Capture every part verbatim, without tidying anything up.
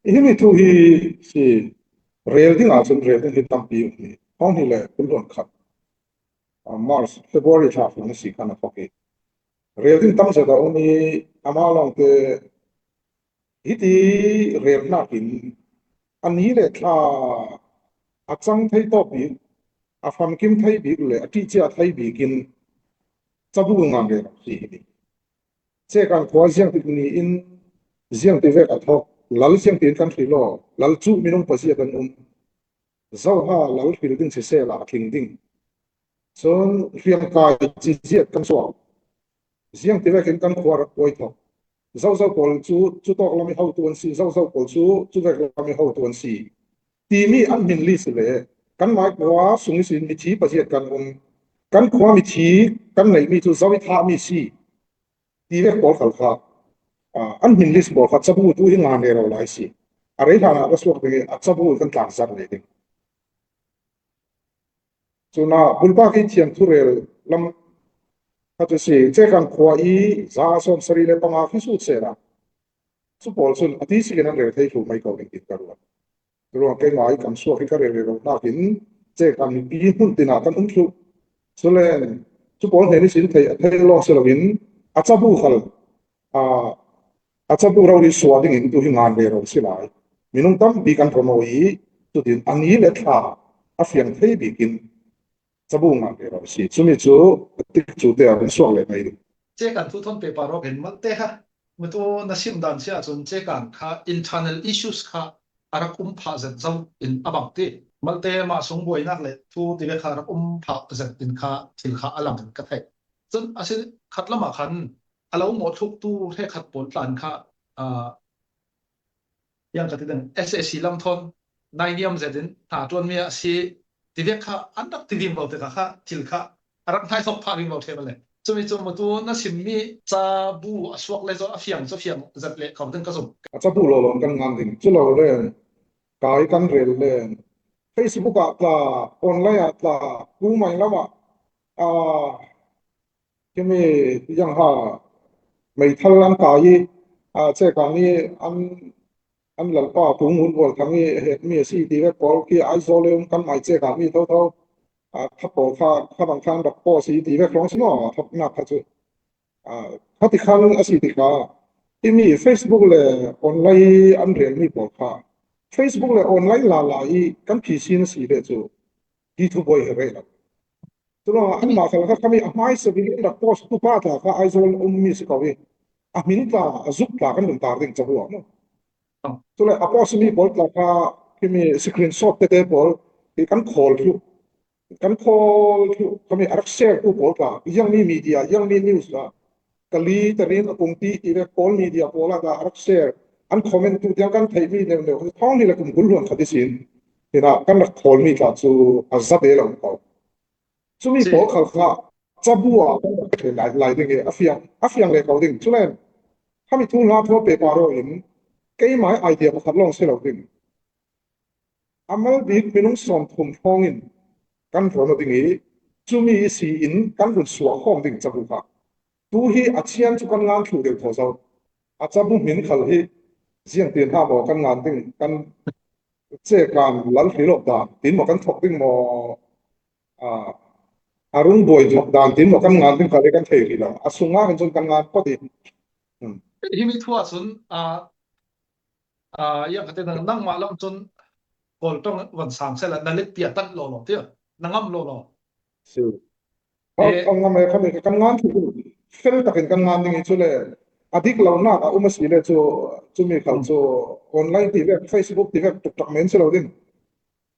Himi thu hi si rel ding a chun rel ding hi tampi um hi. Hong hi le kun luan khat. A March, February thla fung si khan a thok hi. Rel ding tam zet a um hi. Ama lawngte hiti rel nakin a ni le thla a chang thei tawp bik, a famkim thei bik le a ṭihcia thei bikin cabu ngan rel si hi. Chekan khua ziangtik niin ziangti vek a thok, lal ziangtin kan hril aw, lal cu minung paziat an um. Zoha lal hril ding sisela a tling ding. Chun hriamkai ci ziat kan suak. Ziangti vekin kan khua rak puai thok. Zozo pawl cu cutawk lam i hotu an si, zozo pawl cu cuvek lam i hotu an si. Timi an hmin list le kan mai khua sung ihsin mithi paziat kan um. Kan khua mithi kan neihmi cu zo i thahmi si. Ti vek pawl khal kha, ah, an hmin list pawl kha cabu tu hi ngan rero lai si. A rei hlan ah ka suak ding i a cabu kan tlang zat ve ding. Cuna bulpak i thiam thurel lam kha cu si, Chekan khua i za a sawm sarih le panga khi sut sela cu pawl cun a ti sikin an rel thei hlu mai ko ding tin ka ruat. Ruang keimah i kam suak hi ka rel rero nakin Chekan mipi hmun tinah kan um thluh. Culen cu pawl hnen ihsin thei a thei lawng si loin a cabu khal, a, a cabu rori suah dingin tu hi ngan rero si lai. Minung tampi kan promo i cutin a ni le thla a fiang thei bikin cabu ngan rero si. Cumi cu a tik cu te a kan suak leh mai ding. Chekan thu thawn pepa rawk in malte ha. Mitu na sim dan si ahcun Chekan kha internal issues kha a rak um phah zet zo in a bang ti. Malte mah sung buainak le thu ti ve kha rak um phah zet in kha thil kha a lang in ka theih. Cun a si khat lamah khan a lo mawhthluktu hrekkhat pawl tlan kha, aa, yang ka ti ding, S A C lam thawn nainiam zetin hna ṭuanmi a si ti vek kha an rak ti vingvo tikah kha thil kha a rak hnaithawk phah vingvo ṭheu le. Cumi cu mutu na simmi cabu a suak le zaw a fiang cu fiang zat le kho ding ka zum. A cabu lawlaw kan ngan ding cu lo le kai kan rel le Facebook ah tla, online ah tla, kumai lamah, aa, Himi yang ha meithal an kai i, aa, Chekan i an, an lalpa Pu Ngun Bual Thang i a hetmi a si ti vek pawl khi Aizawl i um kan mai Chekan mi thotho, aa, kha pawl kha, kha bang khan rak paw si ti vek hrawng si maw, a thoknak kha cu. Aa, kha ti khan a si ti kha, himi Facebook le online an relmi pawl kha, Facebook le online lala i kan phisin a si le cu, hi thu buai he rei lo. Cule anmah khal kha khami a hmaisa bik in rak post tu pa tla kha Aizawl ummi si ko i a hmin tla a zuk tla kan lungtar ding cabu ah maw? Cule a post mi pawl tla kha khimi screenshot tete pawl hi kan khawl thluh, kan khawl thluh khami a rak share tu pawl tla, ziangmi media, ziangmi news ah Kali, Tarin, a Pumpi ti le pawl media pawl ah tla a rak share, an comment tu tiang kan theihmi neuh neuh thawng hi le kum kul hluan khat ihsin hinah kan rak khawlmi tla cu a za te lo ko. Cumi pawl khal kha cabu ah kan rak thlen lai, lai ding i a fiang, a fiang le ko ding. Culen khami thu hna thaw pepa rawh in keimah idea pakhat lawng si lo ding. A mal bik minung sawmthum hrawng in kan ruah ding i cumi si in kan run suah khawm ding cabu kha. Tu hi a chian cu kan ngan thluh deuh thaw zo. A cabu hmin khal hi ziangtin hna maw kan ngan ding, kan Chekan lal hril awk dan tin maw kan thok ding maw, a, a rung buai thok dan tin maw kan ngan ding kha le kan thei rih lo. A sungah hin cun kan ngan pawt i. Hmm. Himi thu ah cun, a, a, yang kha te nang, nangmah lam cun Kawl ṭong van sang sela na letpi a tanh law law tiah na ngam law law. Si. Eh, a ngam e, khami kan ngan thluh, fel takin kan ngan ding i cule a dik lonak a um a si le cu, cumi khal cu online ti vek, Facebook ti vek tuktak men si lo ding.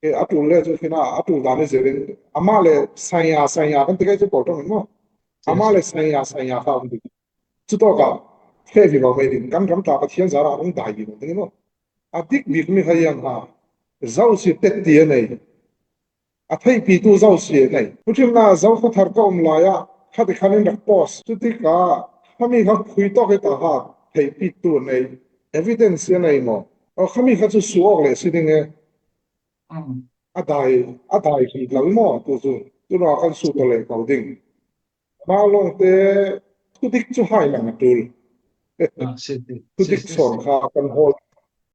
Eh, a ṭul le cu hina a ṭul dan i zir in amah le saya, saya kan ti kai cu Kawl ṭong in maw? Amah le saya, saya kha um ding. Cutawkah feh vivo mei ding, kan ram tla Pathian zarah rung dai vivo ding i maw? A dik bik mi hai yang ha, zo si tet ti a nei. A theihpitu zo si a nei. Thuhrimna zo khuathar ka um lai ah kha ti khan in rak post. Cutikah khami kha khui tawk i ta ha, theihpitu a nei. Evidence a nei maw? Aw, khami kha cu suak le si ding e. A dai, a dai hrih lo i maw? Tu cu, tu lo kan su to le ko ding. Mah lawngte thudik cu hai lang a ṭul. Ah, si, si, thudik si, si, sawn si. Kha kan hawl